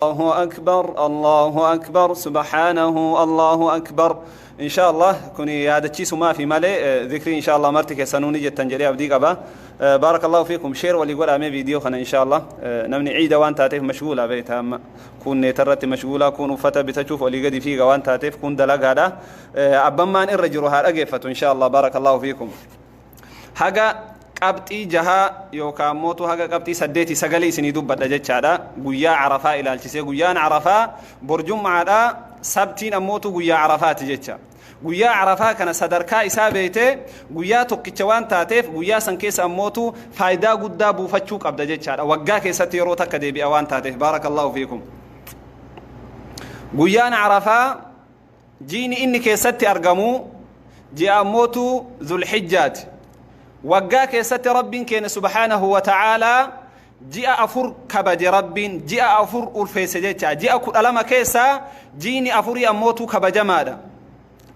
الله أكبر، الله أكبر، سبحانه، الله أكبر. إن شاء الله kuni yaadachiisumaa fi malee ذكري إن شاء الله marti keessanuu ni jettan jedhee abdii qaba. بارك الله فيكم. Share walii godhamee viidiyoo kana إن شاء الله. Namni ciida waan taateef mashguula beekta, amma kun neetarratti mashguula, kun uffata bitachuuf olii gadi fiiga waan taateef, kun dalagaadha. Abbammaan irra jiru haa dhageeffatu إن شاء الله. بارك الله فيكم. Haga qabxii jahaa yookaan mootu haga qabxii saddeeti sagalii isinii dubbadha jechaadha, guyyaa Arafaa ilaalchisee. Guyyaan Arafaa bor jummaadha, sabtiin ammootu guyyaa Arafaati jecha. Guyyaa Arafaa kana sadarkaa isaa beeytee, guyyaa tokkicha waan taateef guyyaa san keessa ammootu faayidaa guddaa buufachuu qabda jechaadha, waggaa keessatti yeroo takka deebi'a waan taateef. بارك الله فيكم. Guyyaan Arafaa jiini inni keessatti argamu ji'a ammootu Zulxijjaati. Waggaa keessatti Rabbiin keenya سبحانه وتعالى ji'a afur kabaje. Rabbiin ji'a afur ulfeesse jecha. Ji'a 12 keessa jiini afurii ammootu kabajamaadha.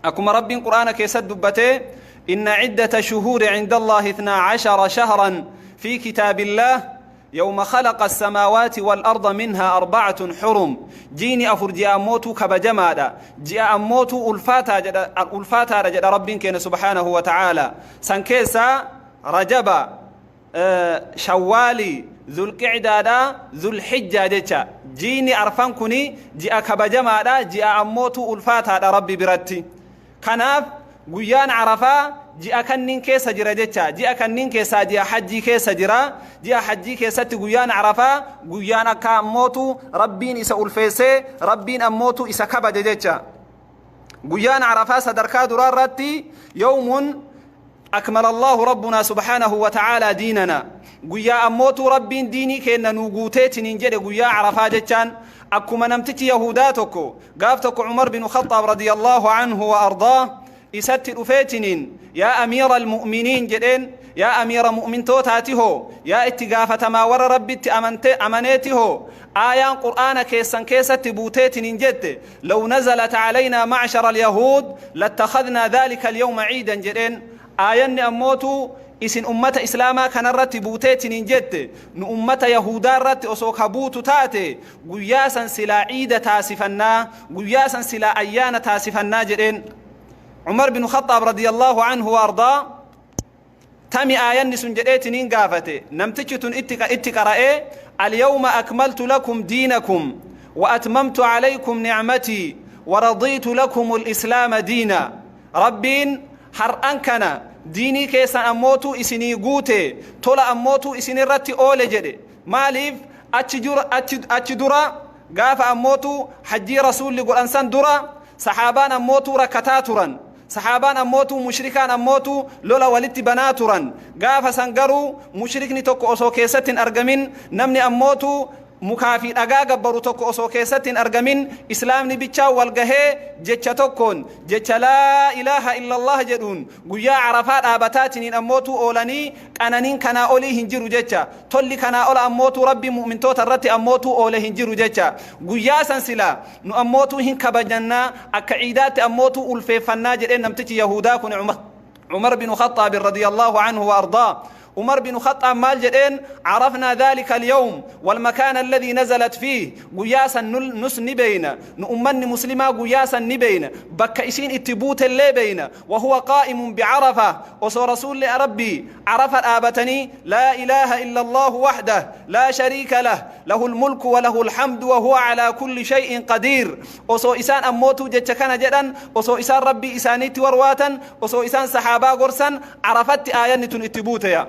Akkuma Rabbiin Qur'aana keessatti dubbatee: إن عدة الشهور عند الله 12 شهرا في كتاب الله يوم خلق السماوات والأرض منها أربعة حرم. Jiini afur ji'a ammootu kabajamaadha, ji'a ammootu ulfaataadha jedha Rabbiin keenya سبحانه وتعالى. San keessa Rajaba, Shawwaali, Zulqicdaadha, Zulxijjaa jecha. Jiini arfan kuni ji'a kabajamaadha, ji'a ammootu ulfaataadha Rabbi biratti. Kanaaf guyyaan Arafaa ji'a kanniin keessa jira jecha. Ji'a kanniin keessaa ji'a hajjii keessa jira. Ji'a hajjii keessatti guyyaan Arafaa guyyaan akka ammootu Rabbiin isa ulfeessee, Rabbiin ammootu isa kabaje jecha. Guyyaan Arafaa sadarkaa duraa irratti يوم أكمل الله ربنا سبحانه وتعالى ديننا, guyyaa ammootu Rabbiin diinii keenna nu guuteetiniin jedhe guyyaa Arafaa jechaan. Akkuma namtichi Yahudaa tokko gaaf tokko Umar bin Khaxaab رضي الله عنه وأرضاه isatti dhufeetiniin "يا أمير المؤمنين" jedheen, "Yaa amiira mu'mintootaati hoo, yaa itti gaafatamaa warra Rabbitti amante amaneeti hoo, aayaan Qur'aana keessan keessatti buuteetiniin jette لو نزلت علينا معشر اليهود لاتخذنا ذلك اليوم عيدا" jedheen. Aayanni ammootu isin ummata Islaamaa kanarratti buuteetiniin jette, nu ummata Yahudaa irratti osoo ka buutu taate guyyaa san silaa ciida taasifannaa, guyyaa san silaa ayyaana taasifannaa jedheen. Umar bin Khaxaab رضي الله عنه وأرضاه tami aayanni sun jedheetiniin gaafate. Namtichi tun itti qara'ee: "اليوم أكملت لكم دينكم وأتممت عليكم نعمتي ورضيت لكم الإسلام دينا." Rabbiin har'an kana diinii keessan ammootu isinii guute, tola ammootu isinirratti oole jedhe. Maaliif achi dura gaafa ammootu hajjii Rasuulli godhan san dura saxaabaan ammootu rakkataa turan, saxaabaan ammootu mushrikaan ammootu lola walitti banaa turan. Gaafa san garuu mushrikni tokko osoo keessatti hin argamin, namni ammootu mukaa fi dhagaa gabbaru tokko osoo keessatti hin argamin, Islaamni bichaa wal gahee jecha tokkoon, jecha لا إله إلا الله jedhuun guyyaa Arafaa dhaabataatiniin ammootu oolanii. Qananiin kanaa olii hin jiru jecha, tolli kanaa ola ammootu Rabbi mu'mintoota irratti ammootu oole hin jiru jecha. Guyyaa san silaa nu ammootu hin kabajannaa, akka ciidaatti ammootu ulfeeffannaa jedheen namtichi Yahudaa kun Umar bin Khaxaab رضي الله عنه وأرضاه. عمر بن خطاب maal jedheen? "عرفنا ذلك اليوم والمكان الذي نزلت فيه." Guyyaa san nus ni beeyna, nu ummanni muslimaa guyyaa san ni beeyna, bakka isiin itti buutellee beeyna. وهو قائم بعرفة, osoo Rasuulli Rabbii Arafa dhaabatanii "لا إله إلا الله وحده لا شريك له، له الملك وله الحمد وهو على كل شيء قدير, osoo isaan ammootuu jecha kana jedhan, osoo isaan Rabbii isaaniitti warwaatan, osoo isaan saxaabaa gorsan, Arafatti aayanni tun itti buuteya.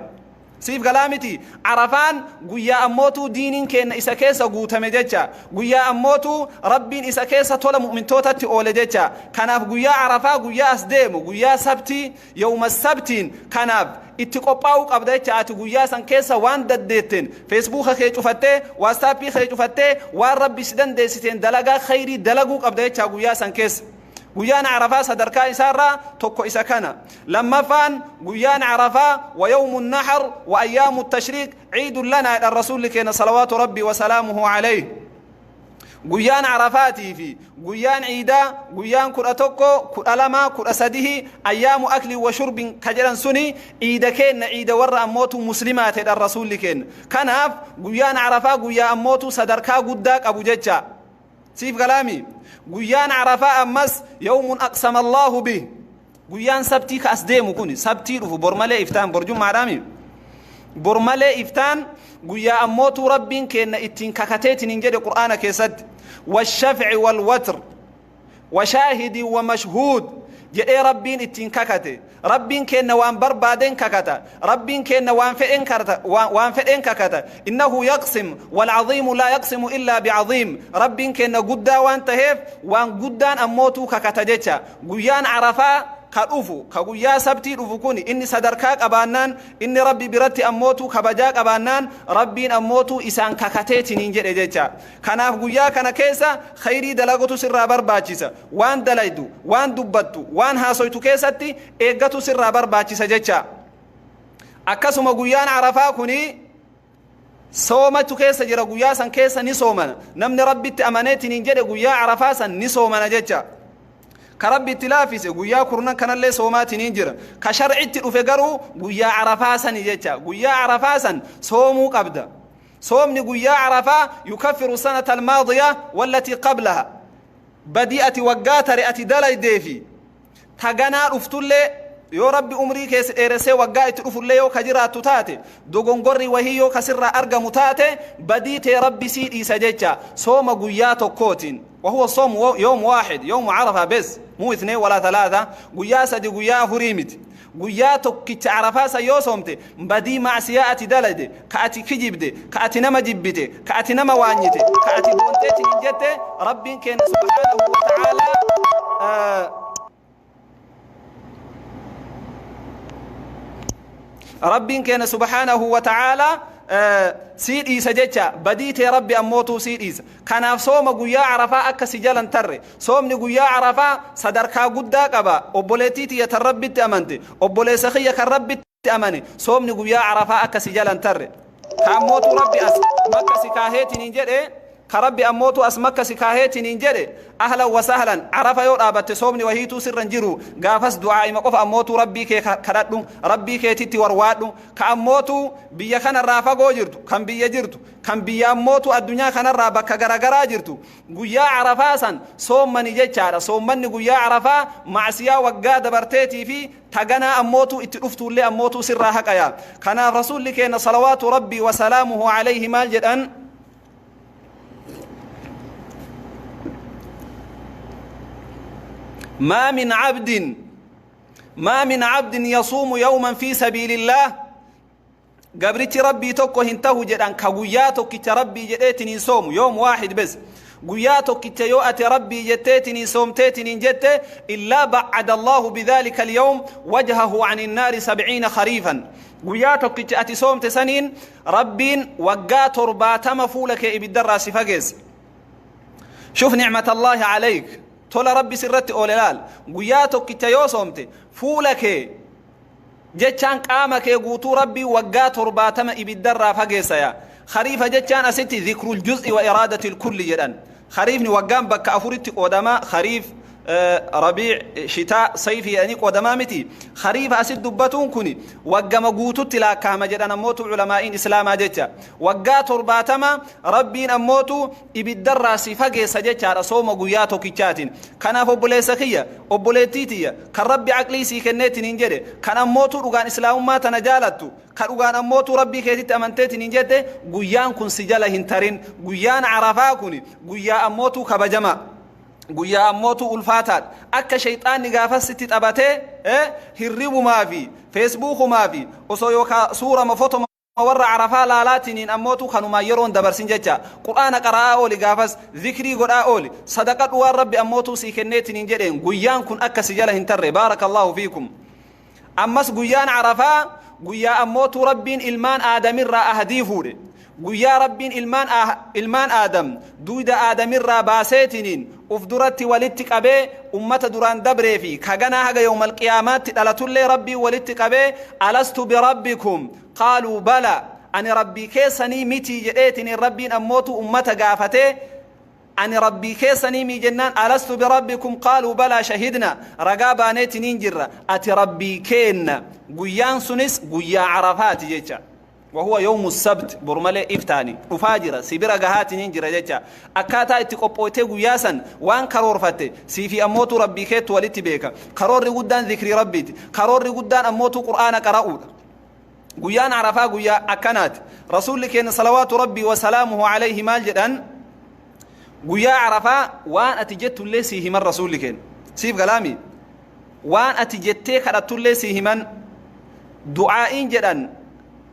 Siif galaa miti? Arafaan guyyaa ammootuu diiniin keenya isa keessa guutame jecha, guyyaa ammootuu Rabbiin isa keessa tola mu'mintootatti oole jecha. Kanaaf guyyaa Arafaa guyyaa as deemu guyyaa sabtii, yawma sabtiin, kanaaf itti qophaa'uu qabda jecha. Ati guyyaa san keessa waan dandeetteen Feesbuuka kee cufattee, Waastaappii kee cufattee, waan Rabbi si dandeessiteen dalagaa khayrii dalaguu qabda jecha guyyaa san keessa. Guyyaan Arafaa sadarkaa isaarraa tokko isa kana. Lammaffaan guyyaan Arafaa ويوم النحر وأيام التشريق عيد لنا jedhan Rasuulli keenya صلوات ربي وسلامه عليه. Guyyaan Arafaatii fi guyyaan Ciidaa, guyyaan 11, 12, 13, ayyaamu akli wa shurbin ka jedhan suni ciida keenna, ciida warra ammootu muslimaa ta'edhan rasuulli keenna. Kanaaf guyyaan Arafaa guyyaa ammootu sadarkaa guddaa qabu jecha. Siif galaami? Guyyaan Arafaa ammas yawmun aqsama Allaahu bih. Guyyaan sabtii ka as deemu kun sabtii dhufu bor malee iftaan bor jummaadhaami. Bor malee iftaan guyyaa ammootuu Rabbiin keenna ittiin kakateetiin hin jedhe Qur'aana keessatti. Washafci walwatr washaahidin wa mashhuud jedhee Rabbiin ittiin kakate. Rabbiin keenna waan barbaadeen kakata. Rabbiin keenna waan fedheen karta waan fedheen kakata. Innahu yaqsim walcaziimu laa yaqsimu illaa bicaziim. Rabbiin keenna guddaa waan taheef waan guddaan ammootuu kakata jecha. Guyyaan Arafaa ka dhufu, ka guyyaa sabtii dhufu kun inni sadarkaa qabaannaan, inni Rabbi biratti ammootuu kabajaa qabaannaan, Rabbiin ammootuu isaan kakateetiniin jedhe jecha. Kanaaf guyyaa kana keessa khayrii dalagutu sirraa barbaachisa. Waan dalaydu, waan dubbattu, waan haasoytu keessatti eeggatu sirraa barbaachisa jecha. Akkasuma guyyaan Arafaa kuni soomatu keessa jira. Guyyaa san keessa ni soomana. Namni Rabbitti amaneetiniin jedhe guyyaa Arafaa san ni soomana jecha. Ka Rabbi itti laafise guyyaa kurnan kanallee soomaatiniin jira. Ka sharcitti dhufe garuu guyyaa Arafaa sani jecha. Guyyaa Arafaa san soomuu qabda. Soomni guyyaa Arafaa yukaffiru sanata almaadiya wallatii qablaha. Badii ati waggaa tare ati dalaydeefi taganaa dhuftullee, yoo Rabbi umrii keessa dheeressee waggaa itti dhufullee yoo ka jiraattu taate, dogongorri wahii yoo kasirraa argamu taate, badii tee Rabbi sii dhiisa jecha sooma guyyaa tokkootiin. وهو صوم يوم واحد، يوم عرفة بس، مو اثنين ولا ثلاثة، guyyaa sadi guyyaa afurii miti. Guyyaa tokkicha Arafaa san yoo soomte, badii macsiyaa ati dalade, ka ati kijibde, ka ati nama jibbite, ka ati nama waanyite, ka ati boonteetiin hin jette, Rabbiin keenya subhaanahu wa ta'aalaa, Rabbiin keenya subhaanahu wa ta'aalaa sii dhiisa jecha. Badii tee Rabbi ammootuu sii dhiisa. Kanaaf sooma guyyaa Arafaa akka si jalan tarre. Soomni guyyaa Arafaa sadarkaa guddaa qaba. Obboleettii tiyya tan Rabbitti amante, obboleessa kiyya kan Rabbitti amane, soomni guyyaa Arafaa akka si jalan tarre. Ka ammootuu Rabbi as Makka si kaaheetiin jedhe, ka Rabbi ammootu as Makka si kaaheetiin jedhe, ahlan wa sahlan. Arafa yoo dhaabatte soomni wahiituu sirran jiru. Gaafas du'aa'ima qofa ammootuu Rabbii kee kadhadhu, Rabbii keetitti warwaadhu. Ka ammootu biyya kanarraa fagoo jirtu, kan biyya jirtu, kan biyya ammootu addunyaa kanarraa bakka garagaraa jirtu, guyyaa Arafaa san soommani jechaadha. Soommanni guyyaa Arafaa macsiyaa waggaa dabarteetii fi taganaa ammootu itti dhuftuullee ammootuu sirraa haqaya. Kanaaf rasuulli keenya salawaatu Rabbii wasalaamuhu alayhi maal jedhan? ما من عبد يصوم يوما في سبيل الله. Gabrichi Rabbii tokko hin tahu jedhan ka guyyaa tokkicha Rabbii jedheetiin soomu. يوم واحد بس, guyyaa tokkicha yoo ati Rabbii jetteetiin soomteetiin jette, إلا بعد الله بذلك اليوم وجهه عن النار 70 خريفا. Guyyaa tokkicha ati soomte saniin Rabbiin waggaa 70 fuula kee ibiddarraa si fageessa. شوف نعمة الله عليك. Tola Rabbi sirratti oole laal. Guyyaa tokkicha yoo soomte, fuula kee jechaan qaama kee guutuu Rabbii waggaa 70 ibiddarraa fageessaya. Khariifa jechaan asitti ذكر الجزء وإرادة الكل jedhan. Khariifni waggaan bakka afuritti qoodama: خريف, ربيع, شتاء, صيف jedhanii qoodamaa miti? Khariifa asit dubbatuun kun waggama guututti laakkaama jedhan ammootu culamaa'iin islaamaa jecha. Waggaa 70 Rabbiin ammootu ibiddarraa si fageessa jechaadha sooma guyyaa tokkichaatiin. Kanaaf obboleessa kiyya, obboleettii tiyya, kan Rabbi aqlii sii kenneetiin hin jedhe, kan ammootu dhugaan islaamummaa tana jaalattu, ka dhugaan ammootu Rabbii keetitti amanteetiin hin jette, guyyaan kun si jala hin tarin. Guyyaan Arafaa kun guyyaa ammootu kabajama, guyyaa ammootu ulfaataadha. Akka shayxaanni gaafas sitti taphatee hirribumaa fi feesbuukumaa fi osoo yookaa suurama fotoma warra Arafaa laalaatiniin ammootu kanumaan yeroon dabarsin jecha. Qur'aana qara'aa ooli gaafas, zikrii godhaa ooli, sadaqadhu waan Rabbi ammootuu sii kenneetiniin jedheen. Guyyaan kun akka si jala hin tarre. بارك الله فيكم. Ammas guyyaan Arafaa guyyaa ammootu Rabbiin ilmaan Aadamirraa ahdii fuudhe, guyyaa Rabbiin ilmaan Aadam duyda Aadamirraa baaseetiniin uf duratti walitti qabee, ummata duraan dabree fi kaganaa haga yawmal qiyaamaatti dhalatullee Rabbiin walitti qabee, "ألست بربكم قالوا بلى." Ani Rabbii keessanii mitii jedheetiniin Rabbiin ammootu ummata gaafatee. Ani Rabbii keessanii mii jennaan, alastu birabbikum qaaluu balaa shahidna, ragaa baaneetiniin jirra, ati Rabbii keenna. Guyyaan sunis guyyaa Arafaati jecha. وهو يوم السبت برمالي إفتاني رفاجرة سيبرا قهاتي نينجرة جتا أكاتا اتقبوتي قياسا وان كرور فتي سيفي أموتو ربي كيت ولتي بيكا كرور قدان ذكري ربي كرور قدان أموتو قرآن قرأود. قيان عرفا قيا أكنات رسول كين صلوات ربي وسلامه عليه مال جدان قيا عرفا وان أتجت اللي سيهما الرسول كين سيف قلامي وان أتجتي كرت اللي سيهما دعائين جدان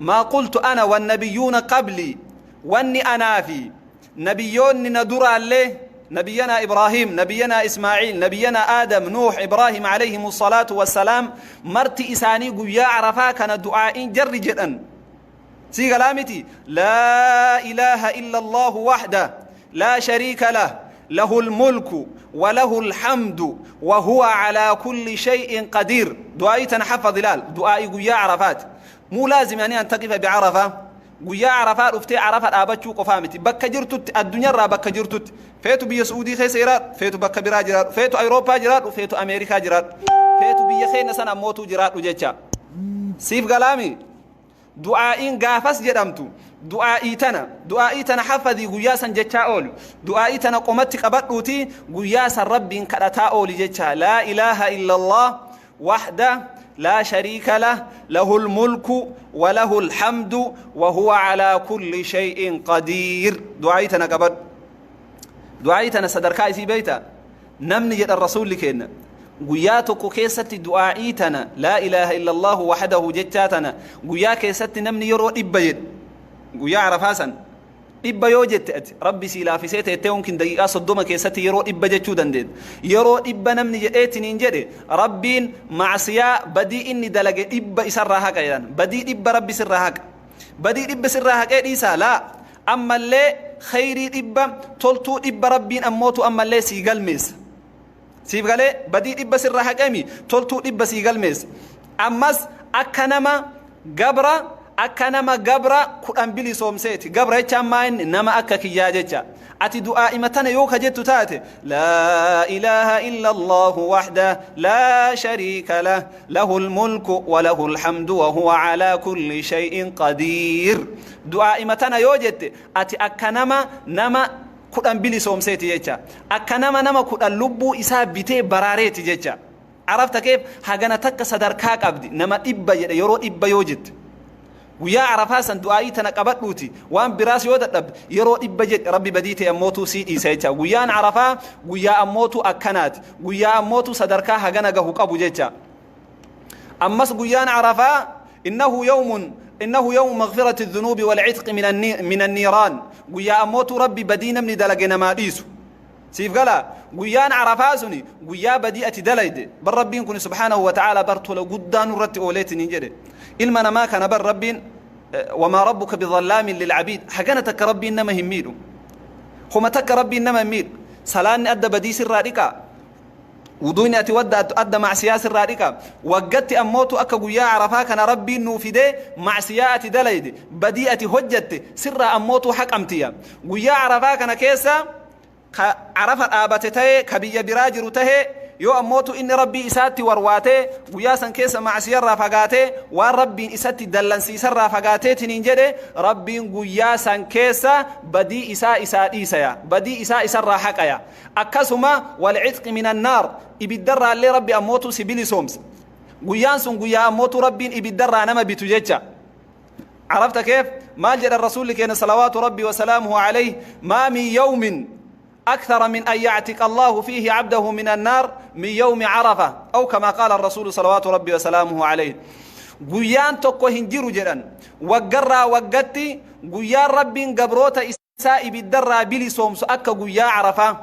ما قلت أنا والنبيون قبلي واني أنا في نبيون ندر عليه نبينا إبراهيم نبينا إسماعيل نبينا آدم نوح إبراهيم عليهم الصلاة والسلام مرتي إساني قيا عرفا كان دعاء جر جدا سيغلامتي لا إله إلا الله وحده لا شريك له له الملك وله الحمد وهو على كل شيء قدير. دعائي تنحفظ لال دعائي قيا عرفات مو لازم يعني أن تقف بعرفة قيا عرفة رفتي عرفة أبتشو قفامتي بك جرتت الدنيا را بك جرتت فيتو بيا سعودي خيسيرات فيتو بك برا جرات فيتو أوروبا جرات وفيتو أمريكا جرات فيتو بيا خينا سنة موتو جرات وجتشا سيف قلامي دعائين قافس جرمتو دعائي تنا دعائي تنا حفظي قياسا جتشا أول دعائي تنا قمتك أبتوتي قياسا ربي كرتا أول جتشا لا إله إلا الله وحده لا شريك له له الملك وله الحمد وهو على كل شيء قدير. دعايتنا قبل دعايتنا صدركاي في بيتا نمني جد الرسول لكينا قياتك كيست دعايتنا لا إله إلا الله وحده جتاتنا قيا كيست نمني يرو إبجد قيا عرف حسن إبا يوجد ربي سيلا في سيته يمكن دقيقة صدومة كيستي يرو إبا جتشو دندد يرو إبا نمني جئتني نجري ربين معصية بدي إني دلق إبا إسرها كيان بدي إبا ربي سرها بدي إبا سرها كيسا لا أما اللي خيري إبا تلتو إبا ربين أموتو أما اللي سيقال ميس سيقالي بدي إبا سرها كيمي تلتو إبا سيقال ميس أمس أكنما قبرة akka nama gabra kudhan bilisoomseeti gabra jechaan maa inni nama akka kiyyaa jecha ati du'aa'ima tana yoo ka jettu taate laa ilaaha illa allahu waxdah laa shariika lah lahu lmulku wa lahu lhamdu wa huwa calaa kulli shay'in qadiir du'aa'ima tana yoo jette ati akka nama kudhan bilisoomseeti jecha akka nama kudhan lubbuu isaa bitee baraareeti jecha عرفت كيف hagana takka sadarkaa qabdi nama dhibba jedhe yeroo dhibba yoo jette guyyaa Arafaa san du'aa'ii tana qabadhuuti waan biraas yoo dadhabde yeroo dhibba jedhe Rabbi badii ta'e ammootuu sii dhiisa jecha guyyaan Arafaa guyyaa ammootuu akkanaati guyyaa ammootuu sadarkaa hagana gahu qabu jecha ammas guyyaan Arafaa innahu yawmu maghfirati dhunuubi walcitqi min anniiraan guyyaa ammootuu Rabbi badii namni dalage namaa dhiisu siif gala guyyaan Arafaa suni guyyaa badii ati dalayde bar Rabbiin kun subhaanahu wa ta'aala bar tola guddaa nurratti ooleetiin jedhe ilma namaa kana bar Rabbiin wamaa rabbuka bidhallaamin lilcabiid hagana takka Rabbiin nama hin miidhu homa takka Rabbiin nama hin miidhu salaanni adda badii sirraa dhiqaa wuduuni ati wadda adda macsiyaa sirraa dhiqa waggatti ammootu akka guyyaa Arafaa kana Rabbiin nuu fidee macsiyaa ati dalayde badii ati hojjatte sirraa ammootu haqamtiya guyyaa Arafaa kana keessa Arafa dhaabate ta'e ka biyya biraa jiru ta'e yoo ammootu inni Rabbii isaatti warwaatee guyyaa san keessa macsiyarraa fagaatee waan Rabbiin isatti dallansiisarraa fagaateetiin jedhe Rabbiin guyyaa san keessa badii isaa isaa dhiisaya badii isaa isarraa haqaya akkasuma walcitqi min annaar ibiddarraallee Rabbi ammootu si bilisoomsa guyyaan sun guyyaa ammootu Rabbiin ibiddarraa nama bitu jecha عرفت كيف؟ ما جد الرسول كان صلوات ربي وسلامه عليه ما من يوم أكثر من أن يعتق الله فيه عبده من النار من يوم عرفة أو كما قال الرسول صلوات ربي وسلامه عليه قيان تقو هنجرو جران وقرى وقتي قيان ربي قبروت إساء بالدرى بلي سومس أكا قيا عرفة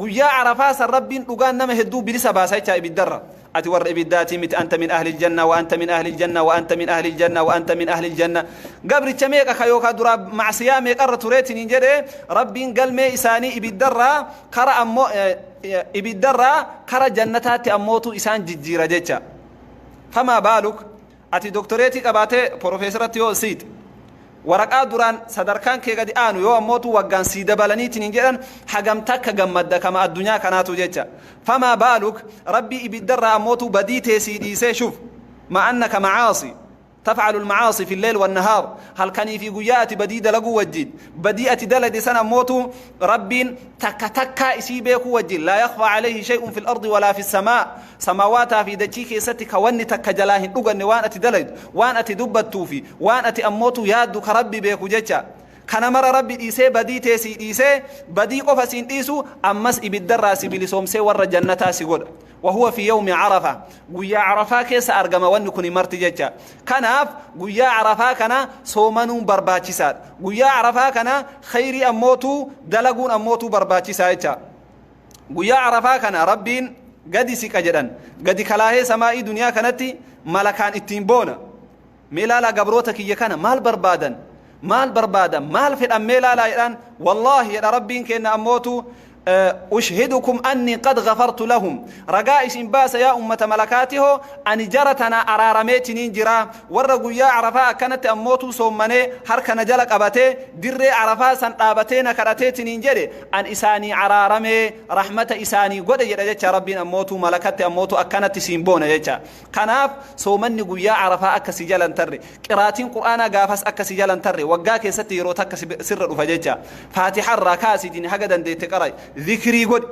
قيا عرفة سر ربي قيان نمه هدو بلي سباسيتا بالدرى أتور إبداتي مت أنت من أهل الجنة وأنت من أهل الجنة وأنت من أهل الجنة وأنت من أهل الجنة قبل التميك خيوك دراب مع سيامك أرتوريت نجده ربي قال ما إساني إبدرة قرأ أمو إبدرة قرأ جنتات أموتو إسان جديرة جتا فما بالك أتي دكتوريتي قباتي بروفيسورتي يو سيد Waraqaa duraan sadarkaan kee gadi aanu yoo ammootu waggaan sii dabalaniitiin hin jedhan, hagam takka gammadda kama addunyaa kanaatu jecha. Famaa baaluk Rabbii ibiddarraa ammootu badii tee sii dhiisee? Shuf, ma annaka macaasi تفعل المعاصي في الليل والنهار، هل كان في قيات بدي دلقوا وجد بدي أتدلد سنة موتو رب تك تكا إسي بيكو وجد، لا يخفى عليه شيء في الأرض ولا في السماء. سماواتها في دجيك ستك وني تك جلاهن أغني وان أتدلد وان أتدبت توفي وان أتأموتو يادك ربي بيكو جتشا. Kana mara Rabbi dhiisee, badii teesii dhiisee, badii qofa siin dhiisu, ammas ibiddarraa si bilisoomsee warra jannataa si godha. وهو في يوم عرفة، guyyaa Arafaa keessa argama wanni kun marti jecha. Kanaaf guyyaa Arafaa kana soomanuun barbaachisaadha. Guyyaa Arafaa kana khayrii ammootuu dalaguun ammootuu barbaachisaa jecha. Guyyaa Arafaa kana Rabbiin gadi siqa jedhan, gadi kalaahee samaa'ii duniyaa kanatti malakaan ittiin boona. Mee ilaalaa, gabroota kiyya kana maal barbaadan, maal barbaadan, maal fedhan, mee ilaalaa jedhan. Wallaahi, jedha Rabbiin kenna ammootu, أشهدكم أني قد غفرت لهم. Ragaa isin baasa yaa ummata malakaati hoo, ani jara tana araarameetiniin jira. Warra guyyaa Arafaa akkanatti ammootu soommanee harka na jala qabatee dirree Arafaa san dhaabatee na kadhateetiniin jedhe, an isaanii araaramee rahmata isaanii godhe jedha jecha. Rabbiin ammootu malakatti ammootu akkanatti siin boona jecha. Kanaaf soomanni guyyaa Arafaa akka si jalan tarre, qiraatiin Qur'aanaa gaafas akka si jalan tarre. Waggaa keessatti yeroo takka sirra dhufa jecha. Faatixarraa kaasiitiin haga dandeette qaray, ذكري قد،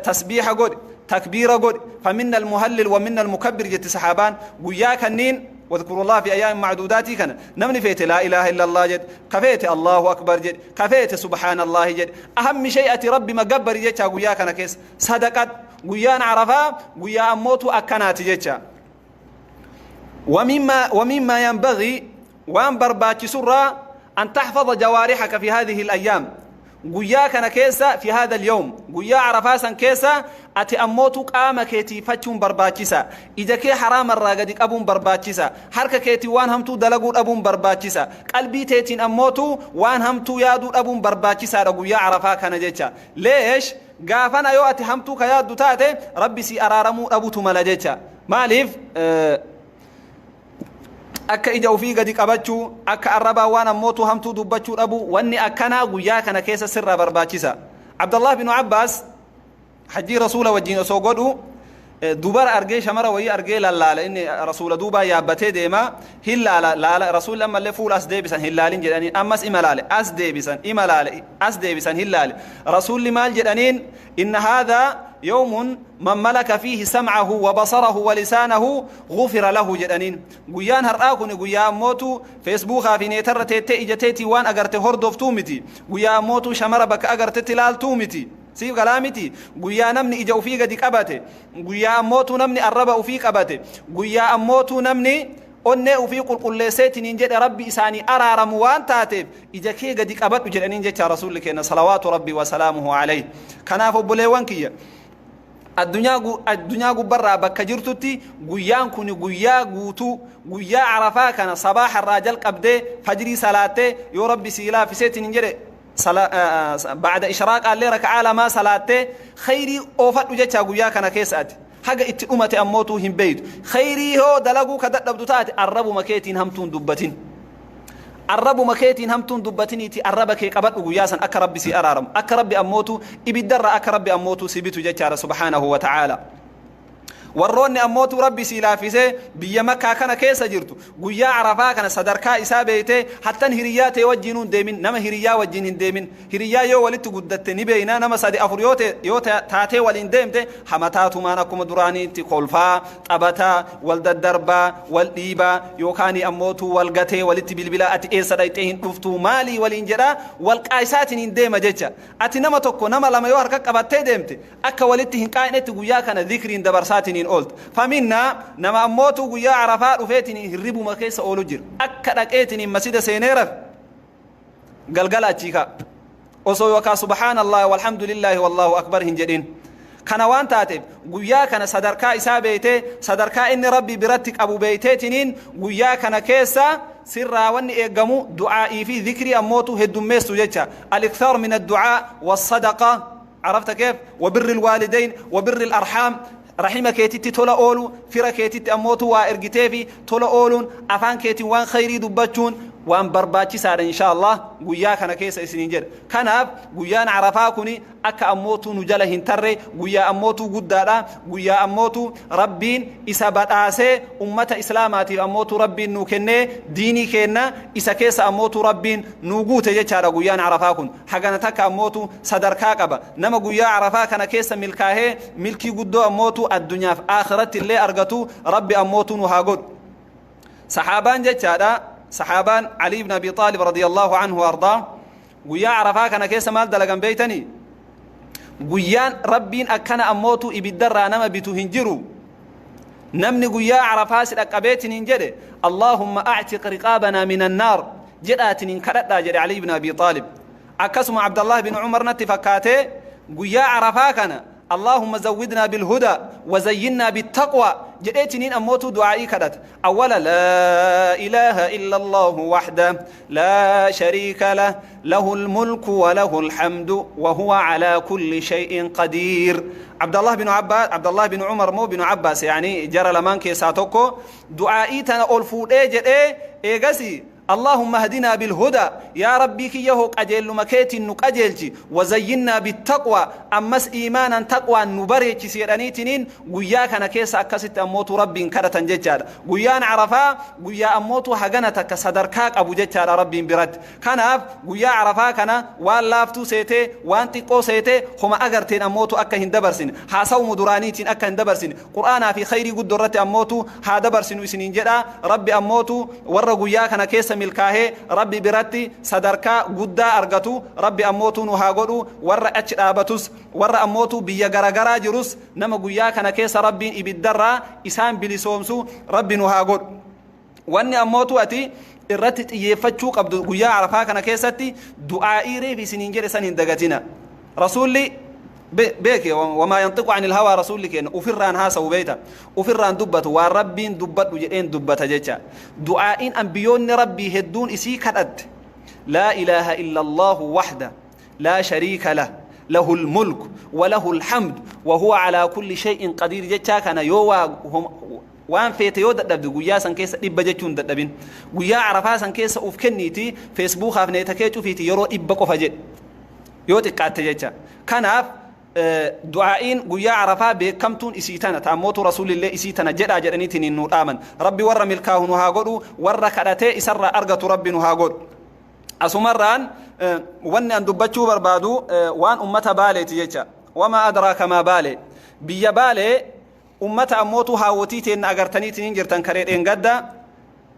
تسبيح قد، تكبير قد. فمنا المهلل ومنا المكبر جت سحابان ويا كنين. واذكروا الله في أيام معدودات كان نمني فيت لا إله إلا الله جد كفيت، الله أكبر جد كفيت، سبحان الله جد. أهم شيء أتي ربي مقبر جد ويا كان كيس صدقت. ويا عرفا ويا أموت أكنات جد. ومما ينبغي وأن برباتي سرة أن تحفظ جوارحك في هذه الأيام، guyyaa kana keessa، في هذا اليوم، guyyaa Arafaa san keessa ati ammootu qaama keetiifachuun barbaachisa. Ija kee haraama irraa gadi qabuun barbaachisa. Harka keetii waan hamtuu dalaguu dhabuun barbaachisa. Qalbii teetiin ammootu waan hamtuu yaaduu dhabuun barbaachisaadha guyyaa Arafaa kana jecha. Leesh, gaafana yoo ati hamtuu ka yaaddu taate, Rabbi si araaramuu dhabutu mala jecha. Maaliif? Akka ija ofii gadi qabachuu, akka arrabaa waan ammootu hamtuu dubbachuu dhabu, wanni akkanaa guyyaa kana keessa sirraa barbaachisa. Abdallah binu Abbaas hajjii Rasuula wajjin osoo godhu dubara argee, shamara wayii argee lallaala. Inni Rasuula duubaa yaabbatee deema, hin laala laala. Rasuulli ammallee fuula as deebisan, hin laalin jedhaniin. Ammas ima laale, as deebisan, ima laale, as deebisan, hin laale. Rasuulli maal jedhaniin? إن هذا يوم من ملك فيه سمعه وبصره ولسانه غفر له jedhaniin. Guyyaan har'aa kun guyyaa ammootu Feesbuukaa fi neetarra teettee ija teetii waan agarte hordoftuu miti. Guyyaa ammootu shamara bakka agartetti ilaaltuu miti. Siif galaa miti? Guyyaa namni ija ufii gadi qabate, guyyaa ammootu namni arraba ufii qabate, guyyaa ammootu namni onnee ufii qulqulleesseetiniin jedhe Rabbi isaanii araaramu waan taateef, ija kee gadi qabadhu jedhaniin jecha Rasuulli kenna صلوات ربي وسلامه عليه. Kanaaf obboleewwan kiyya, addunyaa gubbarraa bakka jirtutti guyyaan kun guyyaa guutuu, guyyaa Arafaa kana sabaaxa irraa jalqabdee fajrii salaattee, yoo Rabbi sii laafiseetiin hin jedhe بعد إشراق allee raka'aa lamaa salaattee khayrii oofadhu jecha. Guyyaa kana keessa ati haga itti dhumate ammootuu hin beeytu. Khayrii hoo dalaguu ka dadhabdu taate, arrabuma keetiin hamtuun dubbatin, arrabuma keetiin hamtuun dubbatiniiti. Arraba kee qabadhu guyyaa san, akka Rabbi si araaramu, akka Rabbi ammootu ibiddarra, akka Rabbi ammootu si bitu jechaadha سبحانه وتعالى. Warroonni ammootu Rabbi sii laafisee biyya Makkaa kana keessa jirtu, guyyaa Arafaa kana sadarkaa isaa beeytee hattan hiriyyaa ta'e wajjiin hin deemin. Nama hiriyyaa wajjiin hin deemin. Hiriyyaa yoo walitti guddatte ni beeyna. Nama sadi afur yoo taatee waliin deemte, hamataatumaan akkuma duraaniitti kolfaa, taphataa, wal daddarbaa, wal dhiibaa, yookaan ammootu wal gatee walitti bilbilaa, ati eessa dhayxee hin dhuftu, maalii waliin jedhaa, wal qaayisaatiin hin deema jecha. Ati nama tokko, nama lama yoo harka qabattee deemte, akka walitti hin qaa'innetti guyyaa kana zikriin dabarsaatiin hin ooltu. Faminnaa nama ammootu guyyaa Arafaa dhufeetiin hirribuma keessa oolu jira. Akka dhaqeetiin masjida seenee rafe, galgala achii ka'a osoo yookaan سبحان الله والحمد لله والله أكبر hin jedhin. Kana waan taateef guyyaa kana sadarkaa isaa beeytee, sadarkaa inni Rabbi biratti qabu beeyteetiniin guyyaa kana keessa sirraa wanni eeggamu du'aa'ii fi zikrii ammootu heddummeessu jecha. الإكثار من الدعاء والصدقة، عرفت كيف؟ وبر الوالدين وبر الأرحام. Rahima keetitti tola oolu, fira keetitti ammootu waa ergitee fi tola ooluun, afaan keetiin waan khayrii dubbachuun. Waan barbaachisaadha insha Allah guyyaa kana keessa isiniin jedha. Kanaaf guyyaan Arafaa kuni akka ammootuu nu jala hin tarre, guyyaa ammootuu guddaadha, guyyaa ammootuu Rabbiin isa badhaasee ummata Islaamaatiif ammootuu Rabbiin nuu kennee, diinii keenna isa keessa ammootuu Rabbiin nuu guute jechaadha. Guyyaan Arafaa kun hagana takka ammootu sadarkaa qaba. Nama guyyaa Arafaa kana keessa milkaahee milkii guddoo ammootu addunyaaf akhiratti illee argatu Rabbi ammootu nu haa godhu. Saxaabaan jechaadha, saxaabaan Ali ibn Abi Xaalib radiyallahu anhu ardaa, guyyaa Arafaa kana keessa maal dalagan beeytanii? Guyyaan Rabbiin akkana ammootu ibiddarraa nama bitu hin jiru. Namni guyyaa Arafaa si dhaqqabeetiin hin jedhe, "Allaahumma a'tiq riqaabanaa min annaar" jedhaatiin kadhadhaa jedhe Ali ibn Abi Xaalib. Akkasuma Abdallah bin Umar natti fakkaatee guyyaa Arafaa kana "Allaahumma zawwidnaa bilhudaa wa zayyinnaa bittaqwaa" jedheetiniin ammootu du'aa'ii kadhata. Awwala "Laa ilaaha illa Allahu waxda laa shariika lah, lahu lmulku wa lahu alhamdu wa huwa calaa kulli shay'in qadiir." Abdallah bin Abbaas, Abdallah bin Umar moo bin Abbaas, yaani jara lamaan keessaa tokko du'aa'ii tana ol fuudhee jedhee, eegasi "اللهم اهدنا بالهدى، يا ربي كيه قجيل مكيت نقجلتي، وزينا بالتقوى، أمس إيمانا تقوى نبريتش سيرانيتنين." guyyaa kana keessa akkasitti ammootu Rabbiin kadhatan jechaadha. Guyyaan Arafaa guyyaa ammootu hagana takka sadarkaa qabu jechaadha Rabbiin biratti. Kanaaf guyyaa Arafaa kana waan laaftuu seetee, waan xiqqoo seetee, homa agarteen ammootu akka hin dabarsine, haasawmu duraaniitiin akka hin dabarsine, Qur'aanaa fi khayrii guddoo irratti ammootu haa dabarsinu isiniin jedha. Rabbi ammootu warra guyyaa kana keessa milkaahee Rabbi biratti sadarkaa guddaa argatu Rabbi ammootu nu haa godhu. Warra achi dhaabatus, warra ammootu biyya garagaraa jirus, nama guyyaa kana keessa Rabbiin ibiddarraa isaan bilisoomsu Rabbi nu haa godhu. Wanni ammootu ati irratti xiyyeeffachuu qabdu guyyaa Arafaa kana keessatti du'aa'ii reef isiniin jedhe san hin dagatina. Rasuulli beeke, وما ينطق عن الهوى, rasuulli keenya ufirraan haasa'u beeyta, ufirraan dubbatu, waan Rabbiin dubbadhu jedheen dubbata jecha. Du'aa'iin ambiyoonni Rabbii hedduun isii kadhatte, "لا إله إلا الله وحده لا شريك له، له الملك وله الحمد وهو على كل شيء قدير" jechaa kana yoo waan feete yoo dadhabde, guyyaa san keessa 100 jechuun dadhabin. Guyyaa Arafaa san keessa uf kenniiti, Facebookaaf neeta kee cufiiti, yeroo 100 qofa jedhe yoo xiqqaatte jecha. Kanaaf du'aa'iin guyyaa Arafaa beekamtuun isii tana taammootu rasuulillee isii tana jedhaa jedhaniitiin nu dhaaman. Rabbi warra milkaahu nu haa godhu, warra kadhatee isarraa argatu Rabbi nu haa godhu. Asumarraan wanni an dubbachuu barbaadu waan ummata Baaleeti jecha. وما أدراك ما Baalee. Biyya Baalee ummata ammootu haawwotii teenna agartaniitiin jirtan karee dheengadda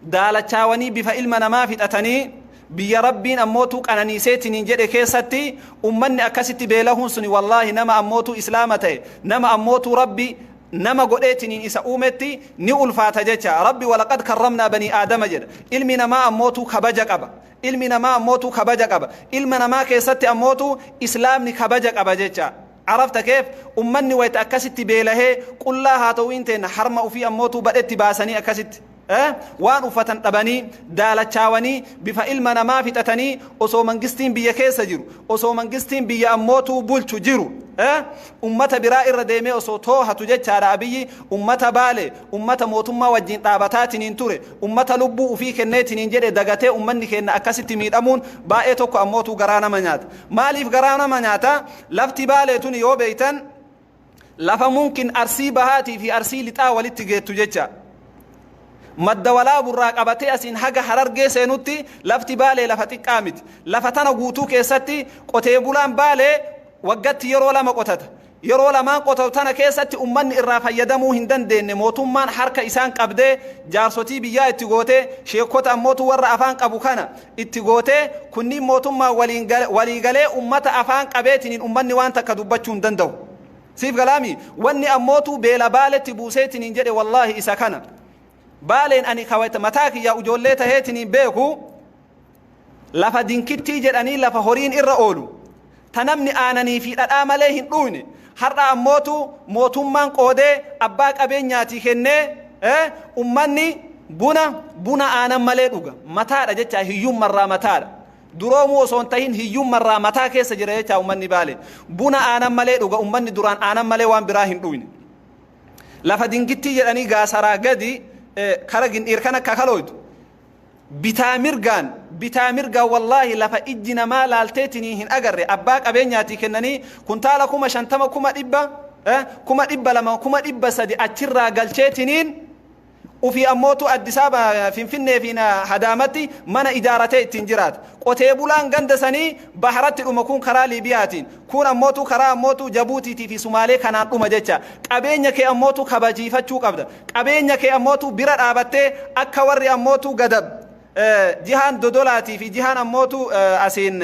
daalachaawanii bifa ilma namaa fixatanii, biyya Rabbiin ammootu qananiiseetiniin jedhe keessatti ummanni akkasitti beelahuun suni, wallaahi, nama ammootu Islaama ta'e, nama ammootu Rabbi nama godheetiniin isa uumetti ni ulfaata jecha. Rabbi "ولقد كرمنا بني آدم" jedha. Ilmi namaa ammootu kabaja qaba. Ilmi namaa ammootu kabaja qaba. Ilma namaa keessatti ammootu Islaamni kabaja qaba jecha. عرفت كيف? Ummanni wayta akkasitti beelahee qullaa haa ta'u inteen harma ufii ammootu badhetti baasanii, akkasitti waan uffatan dhabanii, daalachaawanii bifa ilma namaa fixatanii, osoo mangistiin biyya keessa jiru, osoo mangistiin biyya ammootuu bulchu jiru, ummata biraa irra deemee osoo toohatu jechaadha. Abiyyi ummata Baale, ummata mootummaa wajjin dhaabataatiniin ture, ummata lubbuu ufii kenneetiniin jedhe dagatee, ummanni keenya akkasitti miidhamuun baay'ee tokko ammootuu garaa nama nyaata. Maaliif garaa nama nyaata? Lafti Baalee tuni yoo beeytan, lafa mumkin Arsii Bahaatii fi Arsii Lixaa walitti geettu jecha. Madda Walaaburraa qabatee asiin haga Harargee seenutti lafti Baalee lafa xiqqaa miti. Lafa tana guutuu keessatti qotee bulaan Baalee waggatti yeroo lama qotata. Yeroo lamaan qotatu tana keessatti ummanni irraa fayyadamuu hin dandeenye. Mootummaan harka isaan qabdee, jaarsotii biyyaa itti gootee, sheekota ammootu warra afaan qabu kana itti gootee, kunniin mootummaa walii galee ummata afaan qabeetiniin ummanni waan takka dubbachuu hin danda'u. Siif galaami? Wanni ammootu beela Baaletti buuseetiniin jedhe, wallaahi, isa kana. Baaleen ani kawata mataa kiyyaa ijoollee taheetiniin beeku, lafa dinkittii jedhanii, lafa horiin irra oolu, ta namni aananii fi dhadhaa malee hin dhuyne, har'a ammootu mootummaan qoodee abbaa qabeenyaatii kennee, ummanni buna aanan malee dhuga. Mataadha jecha, hiyyummarraa mataadha. Duroomuu osoo hin tahin hiyyummarraa mataa keessa jira jecha. Ummanni Baale buna aanan malee dhuga. Ummanni duraan aanan malee waan biraa hin dhuyne. Lafa dingittii jedhanii gaasaraa gadi kara Gindhiir kan akka kalooytu bitaa mirgaan. Bitaa mirgaa wallaahi lafa ijji namaa laalteetinii hin agarre abbaa qabeenyaatii kennanii kuntaala 50,000, 100,000, 200,000, 300,000 achirraa galcheetiniin ufii ammootu Addis Ababa, Finfinnee fi Hadaamatti mana ijaaratee ittiin jiraata. Qotee bulaan ganda sanii baharatti dhuma, kun karaa Liibiyaatiin, kun ammootu karaa ammootu Jabuutiitii fi Sumaalee kanaan dhuma jecha. Qabeenya kee ammootu kabajiifachuu qabda. Qabeenya kee ammootu bira dhaabattee akka warri ammootu Gadab jihaan Dodolaatii fi jihaan ammootu asiin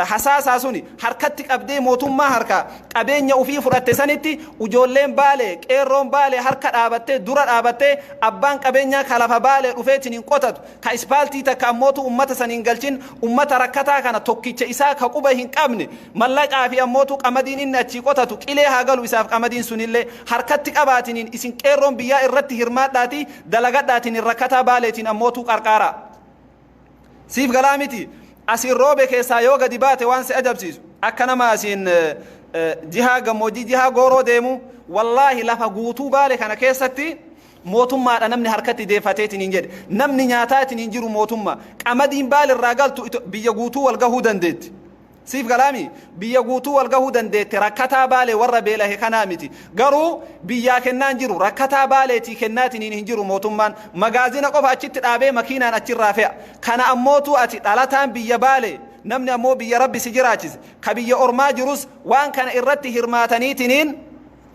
hasaasaa suni harkatti qabdee mootummaa harka qabeenya ufii fudhatte sanitti ijoolleen Baalee, qeerroon Baalee harka dhaabattee dura dhaabattee abbaan qabeenyaa ka lafa Baalee dhufeetiin hin qotatu, ka ispaaltii takka ammootu ummata san hin galchin, ummata rakkataa kana tokkicha isaa ka quba hin qabne, mallaqaa fi ammootu qamadiin inni achii qotatu qilee haa galu isaaf, qamadiin sunillee harkatti qabaatiniin isin qeerroon biyyaa irratti hirmaadhaatii dalagadhaatiin rakkataa Baaleetiin ammootu qarqaaraa. Siif galaa miti? Asiin Roobe keessaa yoo gadi baate waan si ajabsiisu, akka nama asiin jihaa gammoojjii jihaa Gooroo deemu, wallaahi lafa guutuu Baale kana keessatti mootummaadha namni harkatti deeffateetiin hin jedhe. Namni nyaataatiin hin jiru mootummaa. Qamadiin Baale irraa galtu biyya guutuu wal gahuu dandeetti. Siif galaami? Biyya guutuu wal gahuu dandeette. Rakkataa Baalee warra beelahe kanaa miti. Garuu biyyaa kennaan jiru, rakkataa Baaleetii kennaatiin hin jiru mootummaan. Magaazina qofa achitti dhaabee makiinaan achirraa fe'a. Kana ammootu ati dhalataan biyya Baalee, namni ammoo biyya Rabbi si jiraachise, ka biyya ormaa jirus waan kana irratti hirmaataniitiniin,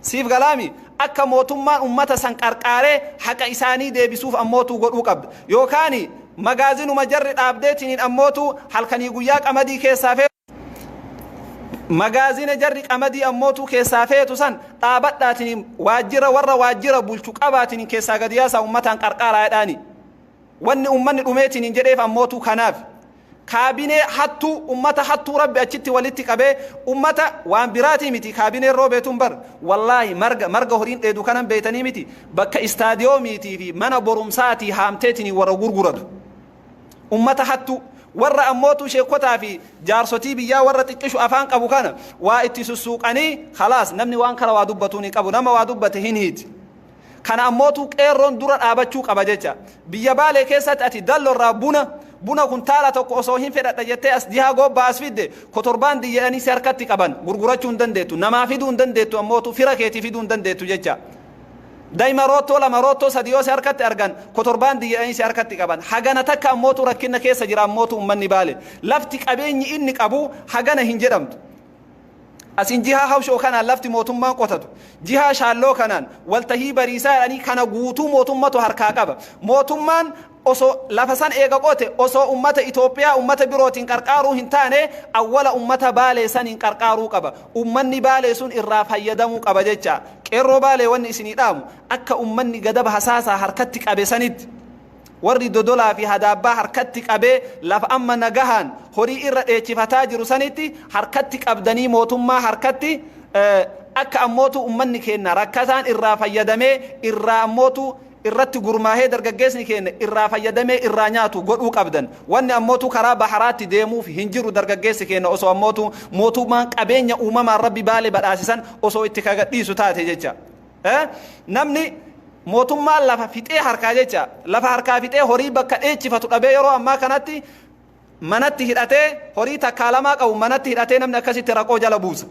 siif galaami, akka mootummaan ummata san qarqaaree haqa isaanii deebisuuf ammootu godhuu qabda. Yookaan magaazinuma jarri dhaabdeetiniin ammootu halkanii guyyaa qamadii keessaa fe'u, magaazina jarri qamadii ammootu keessaa feetu san dhaabadhaatiin waajjira warra waajjira bulchu qabaatiin keessaa gadi yaasaa ummataan qarqaaraa jedhaani. Wanni ummanni dhumeetiin hin jedheef ammootu kanaaf. Kaabinee hattuu, ummata hattuu Rabbi achitti walitti qabee, ummata waan biraatii miti. Kaabineen Roobeetun bar wallaahi marga horiin dheedu kanan beeytanii miti, bakka istaadiyoomiitii fi mana borumsaatii haamteetiin warra gurguratu. Ummata hattuu warra ammootu sheekotaa fi jaarsotii biyyaa warra xiqqishu afaan qabu kana waa itti sussuuqanii, khalaas, namni waan kana waa dubbatuu ni qabu, nama waa dubbate hin hiiti. Kana ammootu qeerroon dura dhaabachuu qaba jecha. Biyya Baalee keessatti ati dallorraa buna kuntaala tokko osoo hin fedhadha jettee as jihaa gobbaa as fidde, kotorbaan jedhanii si harkatti qaban, gurgurachuu hin dandeettu, namaa fiduu hin dandeettu, ammootu fira keetii fiduu hin dandeettu jecha. Daa'ima roottoo 2, roottoo 3 yoo si harkatti argan, kotorbaan jedhanii si harkatti qaban. Hagana takka ammootu rakkina keessa jira ammootu ummanni Baale. Lafti qabeenyi inni qabu hagana hin jedhamtu. Asin jihaa Hawshoo kanaan lafti mootummaan qotatu, jihaa Shaalloo kanaan Waltahii Bariisaa jedhanii kana guutuu mootummatu harkaa qaba. Mootummaan osoo lafa san eega qote, osoo ummata Itoophiyaa ummata birootiin qarqaaruu hin taane, awwala ummata Baalee saniin qarqaaruu qaba. Ummanni Baalee sun irraa fayyadamuu qaba jecha. Qeerroo Baalee wanni isinii dhaamu, akka ummanni Gadaba hasaasaa harkatti qabe sanitti, warri Dodolaa fi Hadaabbaa harkatti qabee lafa amma nagahaan horii irra dheechifataa jiru sanitti harkatti qabdanii mootummaa harkatti akka ammootu ummanni keenya rakkataan irraa fayyadamee, irraa ammootu irratti gurmaahee, dargaggeessni keenya irraa fayyadamee irraa nyaatu godhuu qabdan. Wanni ammootu karaa baharaatti deemuuf hin jiru dargaggeessi keenya osoo ammootu mootummaan qabeenya uumamaan Rabbi Baalee badhaasisan osoo itti kagadhiisu taate jecha. Namni mootummaan lafa fixee harkaa jecha, lafa harkaa fixee horii bakka dheechifatu dhabee, yeroo ammaa kanatti manatti hidhatee, horii takkaa lamaa qabu manatti hidhatee, namni akkasitti raqoo jala buusa.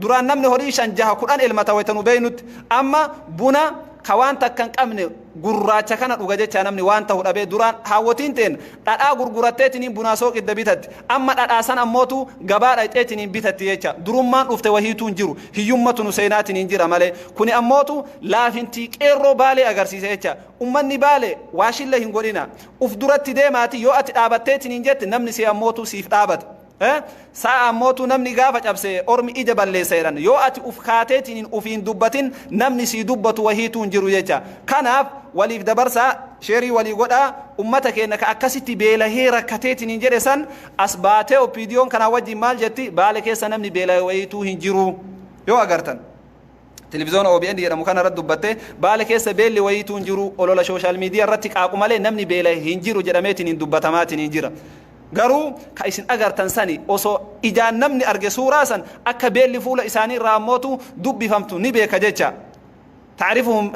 Duraan namni horii 5, 6, 10 elmata wayita nu beeynutti. Amma buna ka waan takka hin qabne gurraacha kana dhuga jecha, namni waan ta'u dhabee. Duraan haawwotiin teen dhadhaa gurguratteetiniin bunaa sooqidda bitatti. Amma dhadhaa san ammootu gabaa dhaqxeetiniin bitatti jecha. Durummaan dhufte wahiituu hin jiru, hiyyummatu nu seenaatiin jira malee. Kuni ammootu laafintii qeerroo Baalee agarsiisa jecha. Ummanni Baalee waashillee hin godhina, uf duratti deemaati. Yoo ati dhaabatteetiniin jette, namni si ammootu siif dhaabata. Sa'a ammootu namni gaafa cabse ormi ija balleessa jedhan. Yoo ati uf kaateetiin ufiin dubbatin, namni sii dubbatu wahiituu hin jiru jecha. Kanaaf waliif dabarsaa, share walii godhaa. Ummata keenya ka akkasitti beelahee rakkateetiin hin jedhe san as baatee OPDOn kanaa wajjin maal jetti? Baale keessa namni beelahee wahiituu hin jiru. Yoo agartan televizoona OBN jedhamu kana irratti dubbatte, Baale keessa beelli wayiituu hin jiru, olola social media irratti qaaqu malee namni beelahee hin jiru jedhameetiin hin dubbatamaatiin hin jira. Garuu ka isin agartan sani osoo ijaan namni arge suuraa san, akka beelli fuula isaanii irraa ammootu dubbifamtu ni beeka jecha. Tacrifuhum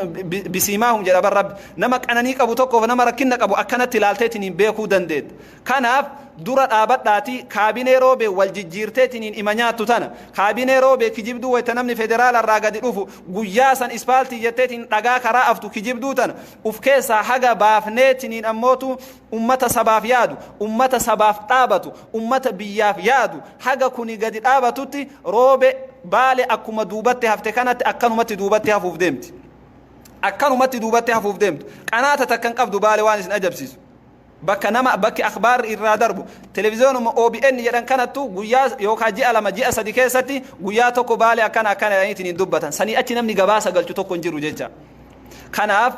bisiimaahum jedha bar Rabbi. Nama qananii qabu tokkoof nama rakkinna qabu akkanatti ilaalteetiniin beekuu dandeetta. Kanaaf dura dhaabadhaatii kaabinee Roobee wal jijjiirteetiniin ima nyaattu tana, kaabinee Roobee kijibduu wayta namni federaala irraa gadi dhufu guyyaa san ispaaltii jetteetiin dhagaa karaa aftu kijibduu tana uf keessaa haga baafneetiniin ammootu ummata sabaaf yaadu, ummata sabaaf dhaabatu, ummata biyyaaf yaadu haga kuni gadi dhaabatutti Roobe Baale akkuma duubatti hafte kanatti akkanumatti duubatti hafuuf deemti. Akkanumatti duubatti hafuuf deemtu. Qanaata takka hin qabdu Baale waan isin ajabsiisu. Bakka nama bakki akhbaarri irraa darbu televiziyoonuma OBN jedhan kanattu guyyaa yookaan ji'a 2 ji'a 3 keessatti guyyaa tokko Baale akkana akkana jedhaniitiin hin dubbatan. Sanii achi namni gabaasa galchu tokko hin jiru jecha. Kanaaf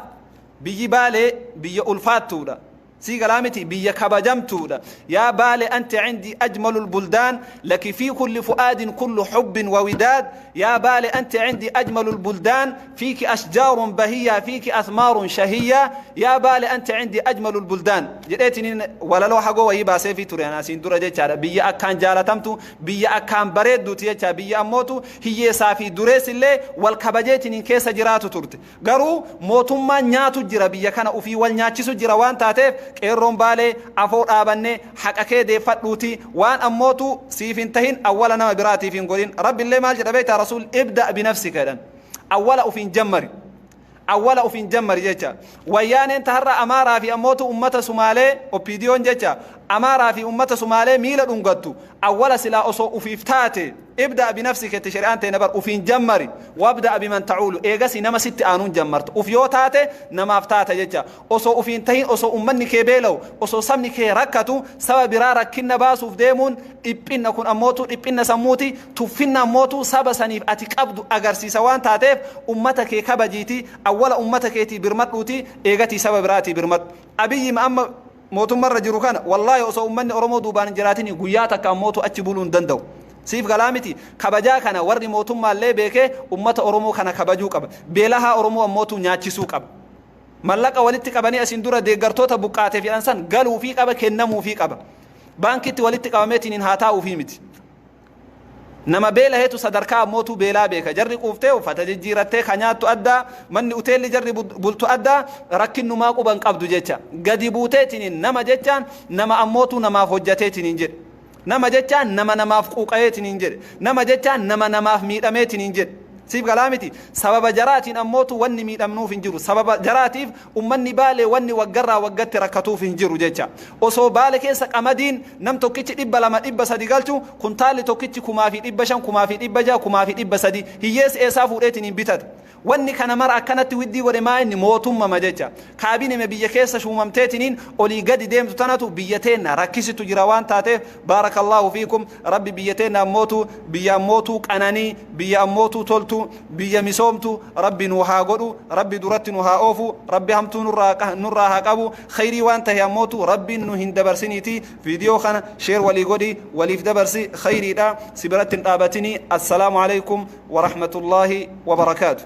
biyyi Baalee biyya ulfaattuudha. Sii galaa miti biyya kabajamtuudha. Yaa Baale anti cindii ajmalul buldaan laki fii kulli fu'aadin kullu hubbin wa widaad. Yaa Baale anti cindii ajmalul buldaan fiiki ashjaarun bahiyyaa fiiki athmaarun shahiyyaa. Yaa Baale anti cindii ajmalul buldaan jedheetiniin walaloo hagoo wayii baaseefii ture anaa siin dura jechaadha. Biyya akkaan jaalatamtu, biyya akkaan bareedduuti jecha, biyya ammootu hiyyeessaa fi dureessillee wal kabajeetiniin keessa jiraatu turte. Garuu mootummaan nyaatu jira, biyya kana ufii wal nyaachisu jira. Waan taateef qeerroon Baalee afoo dhaabanne haqa kee deeffadhuuti waan ammootu siif hin tahin awwala nama biraatiif hin godhin. Rabbillee maal jedha beektaa? Rasuul ibda binafsika jedhan, awwala ufiin jammari, awwala ufiin jammari jecha. Wayyaaneen taharra Amaaraa fi ammootu ummata Sumaalee, OPDOn jecha, Amaaraa fi ummata Sumaalee miila dhungattu awwala silaa osoo ufiif taate. Ibda binafsika itti shari'aan teena bar, ufiin jammari. Wabda biman ta'uulu, eegasi nama sitti aanuun jammarta. Uf yoo taate namaaf taata jecha. Osoo ufiin tahin, osoo ummanni kee beela'u, osoo sabni kee rakkatu saba biraa rakkinna baasuuf deemuun dhiphinna. Kun ammootu dhiphinna sammuuti, tuffinna ammootu saba saniif ati qabdu agarsiisa. Waan taateef ummata kee kabajiiti, awwala ummata keetii birmadhuuti, eegatii saba biraatii birmadhu. Abiyyi amma mootummarra jiru kana wallaahi osoo ummanni Oromoo duubaan hin jiraatin guyyaa takka ammootu achi buluu hin danda'u. Siif galaa miti? Kabajaa kana warri mootummaallee beekee ummata Oromoo kana kabajuu qaba. Beelahaa Oromoo ammootu nyaachisuu qaba. Mallaqa walitti qabanii asiin dura deeggartoota buqqaateef jedhan san galuufii qaba, kennamuufii qaba. Baankitti walitti qabameetiin haa taa'uufii miti. Nama beelaheetu sadarkaa ammootuu beelaa beeka. Jarri quuftee uffata jijjiirattee, ka nyaattu addaa, manni uteelli jarri bultu addaa, rakkinnumaa quban qabdu jecha. Gadi buuteetiniin nama jechaan nama ammootuu namaaf hojjateetiniin jedhe. Nama jechaan nama namaaf quuqayeetiniin jedhe. Nama jechaan nama namaaf miidhameetiniin jedhe. Siif galaa miti? Sababa jaraatiin ammootu wanni miidhamnuuf hin jiru. Sababa jaraatiif ummanni Baalee wanni waggarraa waggatti rakkatuuf hin jiru jecha. Osoo Baale keessa qamadiin nam tokkichi 200, 300 galchu, kuntaalli tokkichi 1500, 1600, 1300, hiyyeessi eessaa fuudheetiin hin bitata? Wanni kana mara akkanatti widdii godhe maa inni? Mootummama jecha. Kaabineme biyya keessa shuumamteetiniin olii gadi deemtu tanatu biyya teenna rakkisitu jira. Waan taateef baarakallaahu fiikum, Rabbi biyya teenna ammootu biyya ammootuu qananii, biyya ammootuu toltu, biyya misoomtu Rabbi nu haa godhu. Rabbi duratti nu haa oofu. Rabbi hamtuu nurraa haa qabu. Khayrii waan tahe ammootu Rabbiin nu hin dabarsiniiti. Viidiyoo kana share walii godhi, waliif dabarsi, khayriidha, si biratti hin dhaabatini. Assalaamu alaikum warahmatullaahi wabarakaatu.